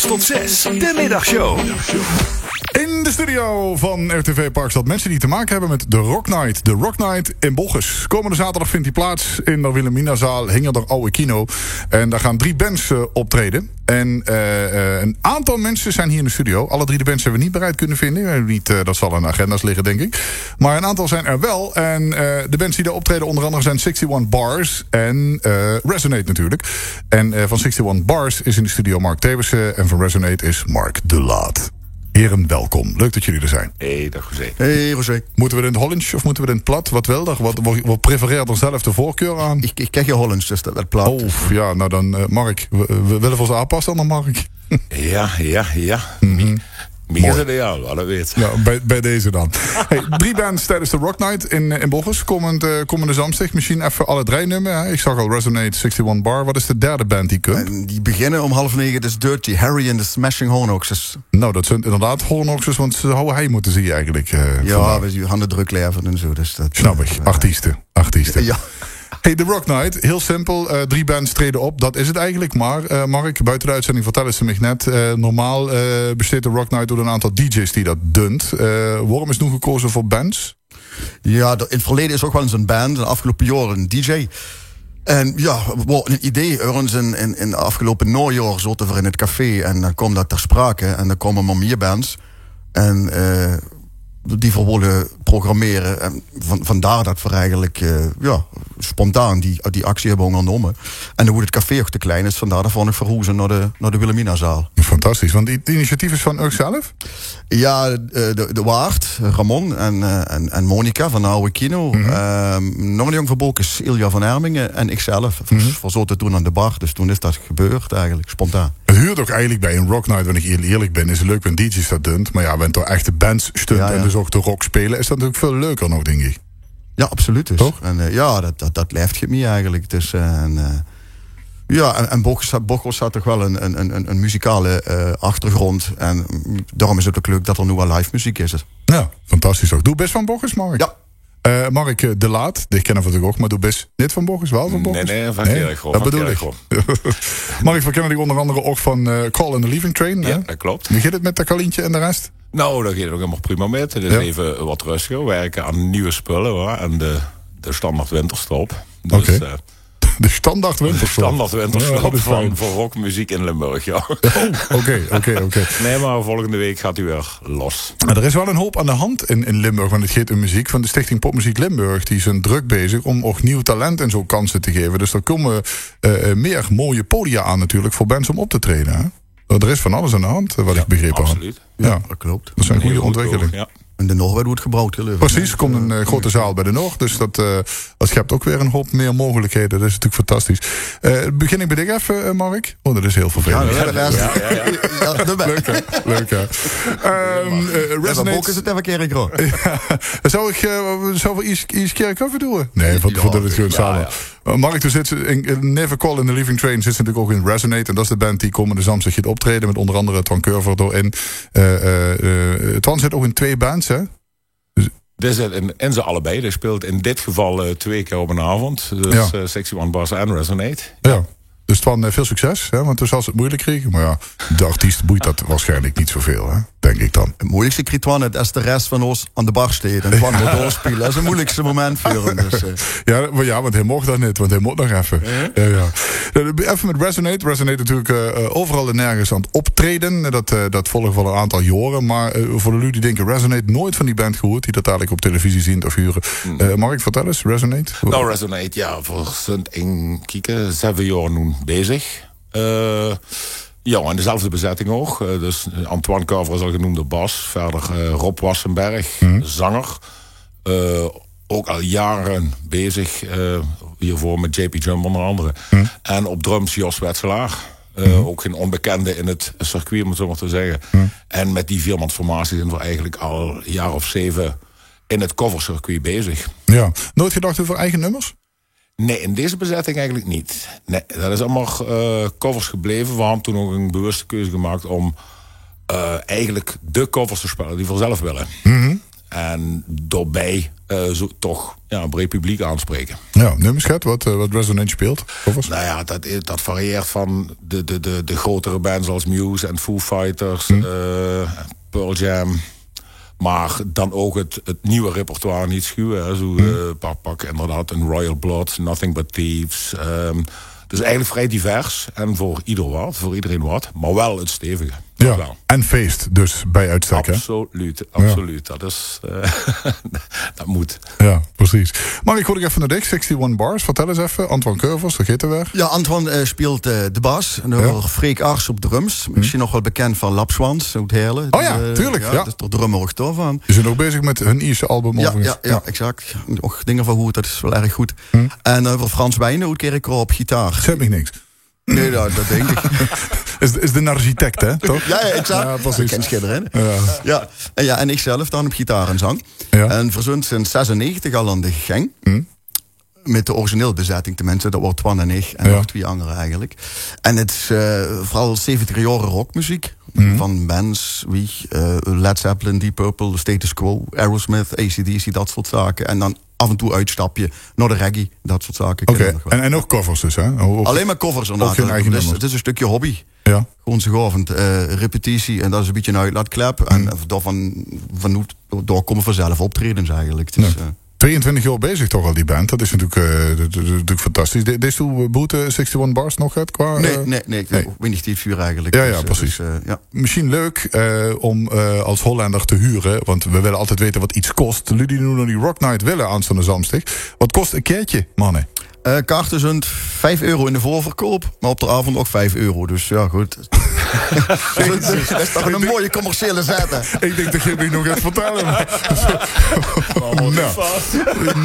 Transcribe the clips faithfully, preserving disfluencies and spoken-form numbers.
tot zes, de middagshow. In de studio van R T V Parkstad mensen die te maken hebben met de Rock Night. De Rock Night in Bochum. Komende zaterdag vindt die plaats in de Wilhelminazaal, hinger der oude kino. En daar gaan drie bands eh, optreden. En eh, eh, een aantal mensen zijn hier in de studio. Alle drie de bands hebben we niet bereid kunnen vinden. We hebben niet, eh, dat zal aan de agenda's liggen, denk ik. Maar een aantal zijn er wel. En eh, de bands die daar optreden onder andere zijn sixty-one Bars en eh, Resonate natuurlijk. En eh, van sixty-one Bars is in de studio Mark Thewissen en van Resonate is Mark de Laat. Heren, welkom. Leuk dat jullie er zijn. Hey, dag José. Hey José. Moeten we het in het Hollands of moeten we het in het plat? Wat wil er? Wat, wat, wat prefereert er zelf de voorkeur aan? Ich, ich ken gein Hollands, dus det wuuert plat. Oh, ja, nou dan, eh, Mark, we, we willen voor ze aanpassen dan, Mark. Ja, ja, ja. Mie is het ideaal, wel, dat weet. Ja, bij, bij deze dan. Hey, drie bands tijdens de Rock Night in, eh, in Bochum. Komend, eh, komende zaterdag. Misschien even alle drie nummers. Hè. Ik zag al Resonate, sixty-one Bar. Wat is de derde band die komt? En die beginnen om half negen, dus Dirty Harry en de Smashing Horn Oxes. Nou, dat zijn inderdaad Horn Oxes, want ze houden hij moeten zien eigenlijk. eh, Ja, vandaag. We hadden druk leveren en zo. Dus dat, Snap ik. Artiesten. Artiesten. Ja. Hey, de Rock Night, heel simpel. Eh, drie bands treden op, dat is het eigenlijk. Maar eh, Mark, buiten de uitzending vertelde ze mij net, eh, normaal eh, besteedt de Rock Night door een aantal D J's die dat dunt. Eh, waarom is nu gekozen voor bands? Ja, in het verleden is ook wel eens een band, de afgelopen jaren een D J. En ja, wo een idee, ergens in, in, in de afgelopen najaar zaten we in het café en dan kwam dat ter sprake en dan kwamen maar meer bands. En eh, die we willen programmeren. En van, vandaar dat we eigenlijk eh, ja, spontaan die, die actie hebben ondernomen. En dan wordt het café ook te klein, dus vandaar dat we nog verhuizen naar de, naar de Wilhelminazaal. Fantastisch, want het initiatief is van uzelf? Ja, eh, de, de Waard, Ramon en, eh, en, en Monica van de Oude Kino. Ehm, nog een jong van Bokus, Ilja van Hermingen en ikzelf. We, we zaten toen aan de bar, dus toen is dat gebeurd eigenlijk, spontaan. Het huurt ook eigenlijk bij een Rock Night, wanneer ik heel eerlijk ben, is het leuk wanneer D J's dat dunt. Maar ja, wanneer er echte bands stunt Ja, ja. En dus ook de rock spelen, is dat natuurlijk veel leuker nog, denk ik. Ja, absoluut. Dus. Toch? En eh, ja, dat, dat, dat blijft het niet eigenlijk. Dus, eh, en, eh, ja, en, en Bochels, had, Bochels had toch wel een, een, een, een muzikale eh, achtergrond. En mm, daarom is het ook leuk dat er nu al live muziek is. Ja, fantastisch ook. Doe best van Bochels, Mark? Ja. Eh, Mark eh, de Laat, die kennen we natuurlijk ook, maar doe best niet van Bochels, wel van Bochels? Nee, nee, van Kirchroa, Dat van bedoel ik. Kirchroa. Mark, we kennen dich onder andere ook van eh, Call and the Leaving Train. Hè? Ja, dat klopt. Wie gaat het met dat Kalientje en de rest? Nou, dat gaat ook helemaal prima met. Het is Ja. Even wat rustiger werken aan nieuwe spullen, hoor. En de, de standaard winterstop. Dus Oké. eh, De standaard winterstop. standaard winterstop Ja, dat is van, fijn. Voor rockmuziek in Limburg, ja. Oké, oké, oké. Nee, maar volgende week gaat hij weer los. Maar er is wel een hoop aan de hand in, in Limburg, want het gaat om muziek. Van de Stichting Popmuziek Limburg, die zijn druk bezig om ook nieuw talent en zo kansen te geven. Dus er komen eh, eh, meer mooie podia aan natuurlijk voor bands om op te treden. Hè? Er is van alles aan de hand, eh, wat ik begrepen had. Absoluut. Ja, Dat klopt. Dat zijn goede Heel goed ontwikkelingen. ook, ja. En de Noord wordt gebouwd, geloof ik. Precies, er komt een eh, grote zaal bij de Noord. Dus dat, eh, dat schept ook weer een hoop meer mogelijkheden. Dat is natuurlijk fantastisch. Eh, begin ik bij dich even, eh, Mark? Oh, dat is heel vervelend. Ja, dat, dat, ja, dat, Leuk, hè? Leuk, hè? Ehm eh, Ja, Resonate- Bochels is het even Kirchroa. Zou ik eh, zou we iets, iets Kirchroa even doen? Nee, voor, voor dat het gewoon samen. Eh, Mark, toen zit ze in, in Never Call in the Leaving Train zit ze natuurlijk ook in Resonate. En dat is de band die komende zaterdag gaat optreden. Met onder andere Twan Curver doorin. Eh eh eh, Twan zit ook in twee bands, hè? Die zit in, in ze allebei. Die speelt in dit geval eh, twee keer op een avond. Dus Ja. eh, sixty-one Bars en Resonate. Ja. Dus Twan, eh, veel succes, hè? Want toen zal ze het moeilijk krijgen. Maar ja, de artiest boeit dat waarschijnlijk niet zoveel, hè? Denk ik dan. Het moeilijkste kriegt Twan het als de rest van ons aan de bar staat. En Twan moet doorspelen. Dat is het moeilijkste moment voor hem. Dus, eh. Ja, maar ja, want hij mocht dat niet, want hij moet nog even. Ja, ja. Eh, Even met Resonate. Resonate natuurlijk eh, eh, overal en nergens aan het optreden. Dat, eh, dat volgen we al een aantal jaren. Maar eh, voor de lui die denken, Resonate, nooit van die band gehoord, die dat dadelijk op televisie zien of huren. Eh, Mark, vertel eens, Resonate. Nou, Resonate, ja, we zijn in kieken, zeven jaar nu bezig. Eh, ja, en dezelfde bezetting ook. Eh, dus Antoine Curver is al genoemd op bas. Verder eh, Rob Wassenberg, zanger. Eh, ook al jaren bezig eh, hiervoor met J P Jump onder andere. En op drums Jos Wetselaar. Eh, Ook geen onbekende in het circuit, om het zo maar te zeggen. En met die viermansformatie zijn we eigenlijk al een jaar of zeven in het covercircuit bezig. Ja. Nooit gedacht over eigen nummers? Nee, in deze bezetting eigenlijk niet. Nee, dat is allemaal eh, covers gebleven. We hadden toen ook een bewuste keuze gemaakt om eh, eigenlijk de covers te spelen die we zelf willen. En En daobij eh, zo, toch ja, een breed publiek aanspreken. Ja, neum ins get wat, eh, wat Resonate speelt. Koffers? Nou ja, dat, is- dat varieert van de, de, de, de grotere bands als Muse en Foo Fighters, eh, Pearl Jam. Maar dan ook het, het nieuwe repertoire niet schuwen. Hè. Zo eh, pak, pak inderdaad een Royal Blood, Nothing But Thieves. Ehm, dus eigenlijk vrij divers en voor ieder wat, voor iedereen wat. Maar wel het stevige. Dat Ja, wel. En feest dus bij uitstek, hè? Absoluut, absoluut. Dat is, eh, dat moet. Ja, precies. Maar ik hoorde even naar dich, sixty-one Bars. Vertel eens even, Antoine Curvers, daar gaat er weer. Ja, Antoine eh, speelt eh, de bas. En dan Ja. ja. Freek Ars op drums. Misschien nog wel bekend van Lapswans uit Heerlen. Oh ja, Die, eh, tuurlijk, ja. Dat is toch drummer toch van. Die zijn ook bezig met hun eerste album Ja, overigens. ja, ja, exact. Ook dingen van goed, dat is wel erg goed. En eh, voor Frans Wijnen uit Kirchroa op gitaar. Zet mich niks. Nee, ja, dat denk ik. Is, is de architect, hè? Toch? Ja, ja, exact. Ja, precies. Ik ken Schidder, hè? Ja. Ja. En, ja, en ik zelf dan op gitaar en zang. Ja. En verzund sinds zesennegentig al aan de gang. Met de origineel bezetting, tenminste. Dat wordt Twan en ik en Ja. nog twee anderen eigenlijk. En het is eh, vooral zeventiger jaren rockmuziek. Van bands wie eh, Led Zeppelin, Deep Purple, Status Quo, Aerosmith, A C D C, dat soort zaken. En dan af en toe uitstapje naar de reggae, dat soort zaken. Oké, Kennen we nog wel. en, en ook covers dus, hè? Ook- Alleen maar covers inderdaad. Ook geen eigen Dus nummers. Het is een stukje hobby. Ja. Gewoon zo'n avond, eh, repetitie en dat is een beetje een uitlaatklep. En daarvan, vanuit, daar komen vanzelf optredens eigenlijk. Dus, eh, Tweeëntwintig jaar bezig toch al, die band. Dat is natuurlijk, eh, dat- dat- dat is natuurlijk fantastisch. De- Dees doe boete sixty-one Bars nog het qua... nee, eh, nee, nee, ik ben niet die vuur eigenlijk. Ja, Dus, ja, eh, precies. Dus, eh, ja. Misschien leuk eh, om eh, als Hollander te huren, want we willen altijd weten wat iets kost. Ludy nu naar die Rock Night willen aanstaande zaterdag. Wat kost een kaartje, mannen? Eh, kaarten zijn vijf euro in de voorverkoop, maar op de avond ook vijf euro. Dus ja, goed. Dat is toch een mooie commerciële zet, hè? Ik denk dat je het nog gaat vertellen. Maar... nou,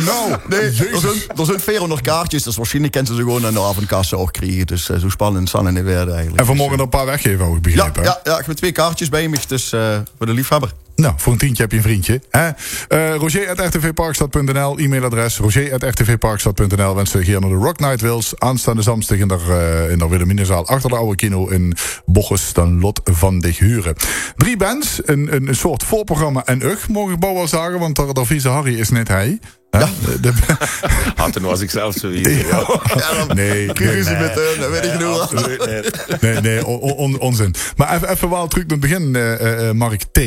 nou, Nee, jezus. Er zijn, er zijn veerhonderd kaartjes, dus waarschijnlijk kunnen ze ze gewoon aan de avondkasse ook krijgen. Dus eh, zo spannend zal het niet worden eigenlijk. En vanmorgen er een paar weggeven, ook Ja, begrepen. hè? Ja, ja, ik heb twee kaartjes bij me, dus eh, voor de liefhebber. Nou, voor een tientje heb je een vriendje. Hè? Uh, Roger at R T V Parkstad punt N L, e-mailadres roger at R T V Parkstad punt N L. Wensen hier naar de Rock Night Wils aanstaande zaterdag in de, uh, in de Wilhelminazaal achter de oude kino in Bochum. Dan lot van dich huren. Drie bands, een, een, een soort voorprogramma en uch, mogen ik wel zeggen, want de, de vieze Harry is net hij. Ja. Had toen was ik zelf zoiets. Ja. Nee, nee, Ruzie nee. Met hun, dat weet ik genoeg. Nee, nee, on, on, onzin. Maar even, even wel terug naar het begin, uh, uh, Mark T.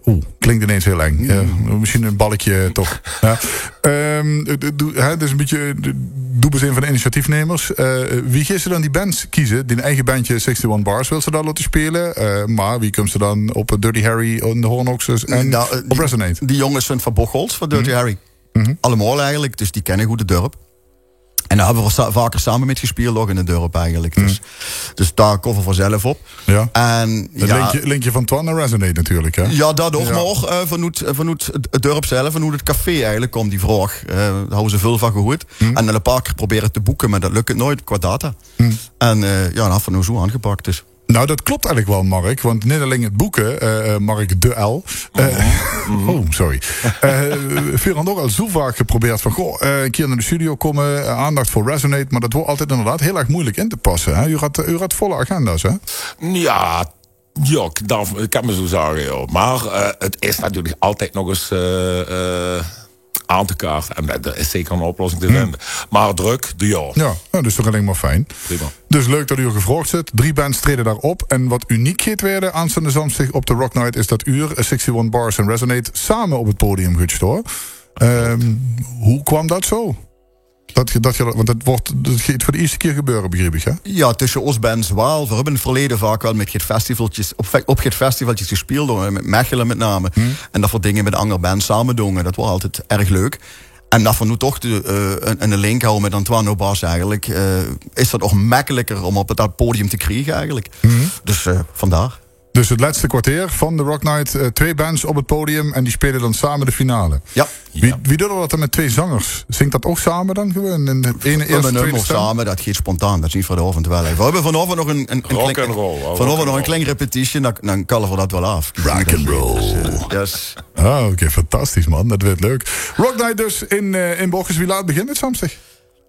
Oeh, klinkt ineens heel eng. Uh, misschien een balkje toch. Ja. Um, doe, hè, dus een beetje, doe bezin van de initiatiefnemers. Uh, wie gaan ze dan die bands kiezen? Die eigen bandje sixty-one Bars wil ze daar laten spelen. Uh, maar wie komt ze dan op Dirty Harry, on de Hornoxes en nou, op Resonate? Die jongens zijn van Bocholt, van Dirty Harry. Allemaal eigenlijk, dus die kennen goed het dorp. En daar hebben we vaker samen met gespeeld, ook in het dorp eigenlijk. Dus, dus daar komen we vanzelf op. Ja. En, het ja, linkje, linkje van Twan naar Resonate natuurlijk. Hè? Ja, dat ook. Ja. Maar ook uh, vanuit, vanuit het, het dorp zelf, vanuit het café eigenlijk, kwam die vraag. Uh, daar hadden ze veel van gehoord. En dan een paar keer proberen te boeken, maar dat lukt nooit qua data. En uh, ja, dat hebben we nu zo aangepakt. Dus. Nou, dat klopt eigenlijk wel, Mark. Want niet alleen het boeken, uh, Mark de L. Uh, oh, sorry. Uh, Veer hadden ook al zo vaak geprobeerd van, goh, uh, een keer naar de studio komen, uh, aandacht voor Resonate. Maar dat wordt altijd inderdaad heel erg moeilijk in te passen. Hè? U, had, u had volle agenda's, hè? Ja, ja, ik, kan, ik kan me zo zeggen, joh. Maar uh, het is natuurlijk altijd nog eens... Uh, aan te kaarten. En daar is zeker een oplossing te vinden. Maar druk, de ja. Ja, nou, dat is toch alleen maar fijn. Prima. Dus leuk dat u gevraagd zit. Drie bands treden daar op. En wat uniek gaat worden aanstaande zaterdag op de Rock Night is dat u, sixty-one Bars en Resonate samen op het podium gaat staan. Um, hoe kwam dat zo? Dat, dat, want dat, wordt, dat gaat voor de eerste keer gebeuren, begreep ik, hè? Ja, tussen ons bands wel. We hebben in het verleden vaak wel met het festivaltjes, op, op het festivaltjes gespeeld, met Mechelen met name. Hmm. En dat we dingen met andere bands samen doen. Dat was altijd erg leuk. En dat we nu toch de, uh, een, een link houden met Antoine Bas eigenlijk, uh, is dat ook makkelijker om op dat podium te krijgen eigenlijk. Mm. Dus uh, vandaar. Dus het laatste kwartier van de Rock Night, uh, twee bands op het podium en die spelen dan samen de finale. Ja. Wie, wie doet dat dan met twee zangers? Zingt dat ook samen dan gewoon? In de ene eerste, tweede stem? Samen, dat gaat spontaan. Dat is niet voor de avond wel. We hebben vanavond nog een, een, een, klein, vanavond nog een klein repetitie, dan, dan kallen we dat wel af. Rock and roll. Yes. Ah, oké, okay, fantastisch man. Dat wordt leuk. Rock Night dus in, uh, in Bochum. Wie laat begint het zaterdag?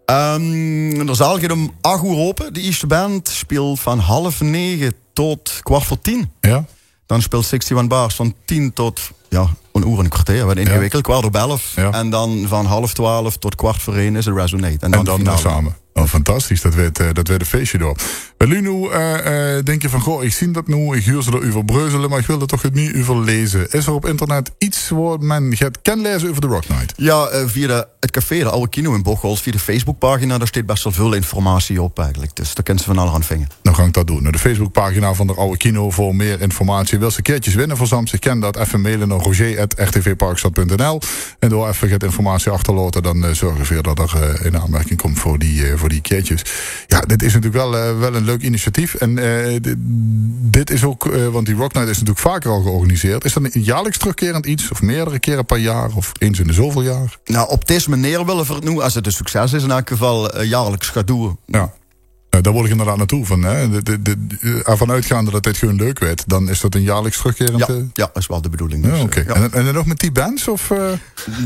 Um, de zaal gaat om acht uur open. De eerste band speelt van half negen tot kwart voor tien. Ja. Dan speelt sixty-one Bars van tien tot, ja, Ein oer en ein kwarteer, wat ingewikkeld, kwart op elf. En dan van half twaalf tot kwart veur ein is de Resonate. En dan, dan, eh, same. Oh, fantastisch, dat weurt, eh, dat weurt ein feesje dao. Bie Luno, eh, eh, dinke van: "Goh, ich zeen dat noe, ich huur ze d'r euver breuzele, mer ich wil d'r toch get mie euver laeze." Is d'r op internet get wo me get kan laeze euver de Rock Night? Ja, eh, via de, het café, de Aw Kino in Bocholt, via de Facebookpagina, dao steit bès waal väöl informatie op eigelik. Dus dao kins se van allerhand vinge. Dan gaon ich dat doon. Nao de Facebookpagina van de Aw Kino veur mieë informatie. Wils se kaertjes winne veur Zamsdig, kins se dat effe maile nao roger at r t v parkstad punt n l. En dao effe get informatie achterlaote, dan, eh, zörge veer dat d'r, eh, in aanmerking kump veur die, eh, veur die kaertjes. Ja, dit is natuurlik waal, eh, waal ein leuk initiatief. En, eh, di-, dit is ouch, eh, want die Rock Night is natuurlik vaker al georganiseerd. Is dat ein jaorliks trökkerend get, of meerdere kiere per jaor, of ins in de zoväöl jaor? Nou, op dees meneer wille veer het noe, es het ein succes is in elk geval, eh, jaorliks gaon doon. Ja. Eh, dao wól ich inderdaad naotoe van, hè. De, de, de, eh, ervan oetgaonde dat dit gewoon leuk weurt, dan is dat ein jaorliks trökkerend, ja, eh, ja, is waal de bedoeling. Ja, dus, oké. Eh, ja. En, en dan nog mit die bands, of, eh?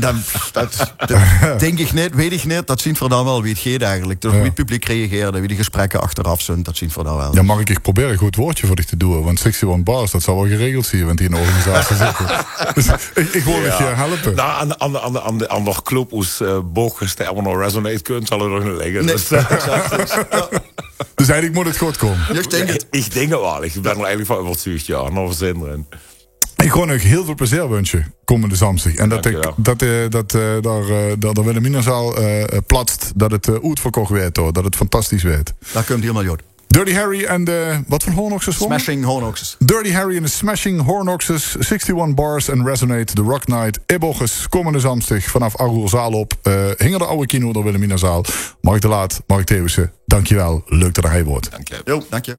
Dat, dat, dat dink ich neet, weit ich neet. Dat zeen veer dan waal wie het geit eigelik. Dus wie het publiek reageert, wie de gesprekke achteraf zeen, dat zeen veer dan waal. Ja, Mark, ich probeer ein good wäördje veur dich te doon, want Sixty-One Bars, dat zal waal geregeld zeen, want die in de organisatie zitte. Dus ich, ich wól dich, eh, helpe. Nou, aan, aan, aan, aan de, aan de club oes, eh, Boch is de Emma Resonate kunt, zal er nog neet ligke. Nee. Dus, eh, Dus eigelik mót het good kómme. Ja, ich dink het. Ich dink het waal. Ich bön d'r eigelik van euvertuug, ja. Nog zin d'rin. Ich gaon uch hiel väöl plezeer wunsje kómmende Zamsdig. En dat ich, dat, eh, dat, eh, dao, eh, dao, dao Wilhelminazaal, eh, eh, platst, dat het, eh, oetverkoch weurt, hoor. Dat het fantastisch weurt. Dat kump hielemaol good. Dirty Harry en de, wat veur Hornoxes waor 't? Smashing Hornoxes. Dirty Harry en de Smashing Hornoxes, Sixty-One Bars en Resonate, de Rock Night in Bocholt, kómmende Zamsdig vanaaf acht oer zaal op, eh, hinger de Aw Kino, de Wilhelminazaal. Mark de Laat, Mark Thewissen, dankjewel. Leuk dat geer hie waort. Dank je. Jo, dank je.